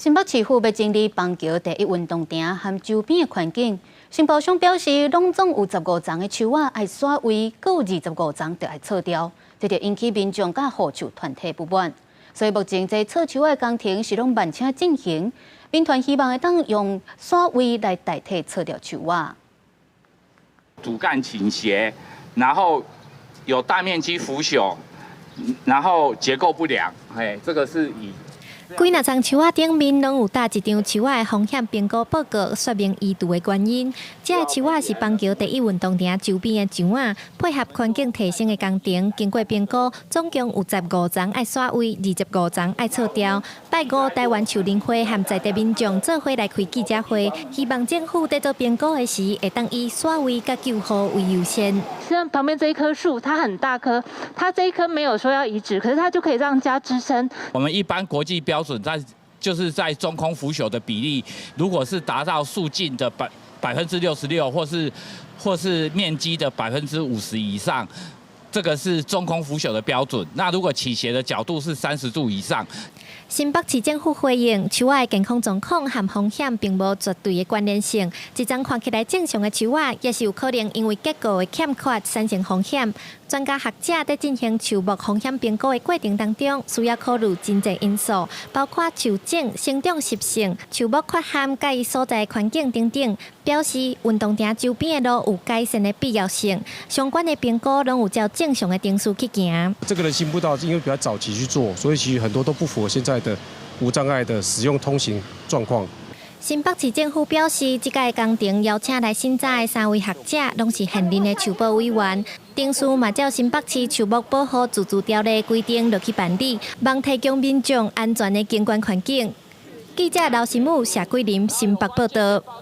新北市府欲整理邦橋第一運動場和周邊的環境，承包商表示，攏總有十五叢的樹仔愛徙位，閣有二十五叢著愛鑿掉，這就引起民眾佮護樹團體不滿。所以目前這鑿樹仔的工程是攏慢車進行，民團希望會當用徙位來代替鑿掉樹仔。主幹傾斜，然後有大面積腐朽，然後結構不良，嘿，這個是以。幾若叢樹仔頂面攏有貼一張樹仔的風險評估報告，說明移除的原因。這个樹仔是邦橋第一運動場周邊的樹仔，配合環境提升的工程，經過評估，總共有十五叢愛徙位，二十五叢愛鑿掉。拜五，臺灣樹林會和在地民眾做伙來開記者會，希望政府佇做評估的時，會當以徙位佮救護為優先。像旁邊這一棵樹，它很大棵，它這一棵沒有說要移植，可是它就可以讓家支撐。我們一般國際標準在就是在中空腐朽的比例，如果是達到樹徑的66%，或是面積的50%以上，這個是中空腐朽的標準。那如果傾斜的角度是30度以上。新北市政府回應，樹仔的健康狀況和風險並無絕對的關聯性。一叢看起來正常的樹仔，也是有可能因為結構的欠缺產生風險。專家學者佇進行樹木風險評估的過程當中，需要考慮真濟因素，包括樹種、生長習性、樹木缺陷、佮伊所在環境等等。表示運動場周邊的路有改善的必要性，相關的評估攏有照正常的程序去行。這個人行步道因為比較早期去做，所以其實很多都不符合現在的無障礙的使用通行狀況。新北市政府表示，這擺工程邀請來審查的三位學者，攏是現任的樹保委員。程序嘛照新北市樹木保護自治條例規定落去辦理，望提供民眾安全的景觀環境。記者劉新武、謝桂林新北報道。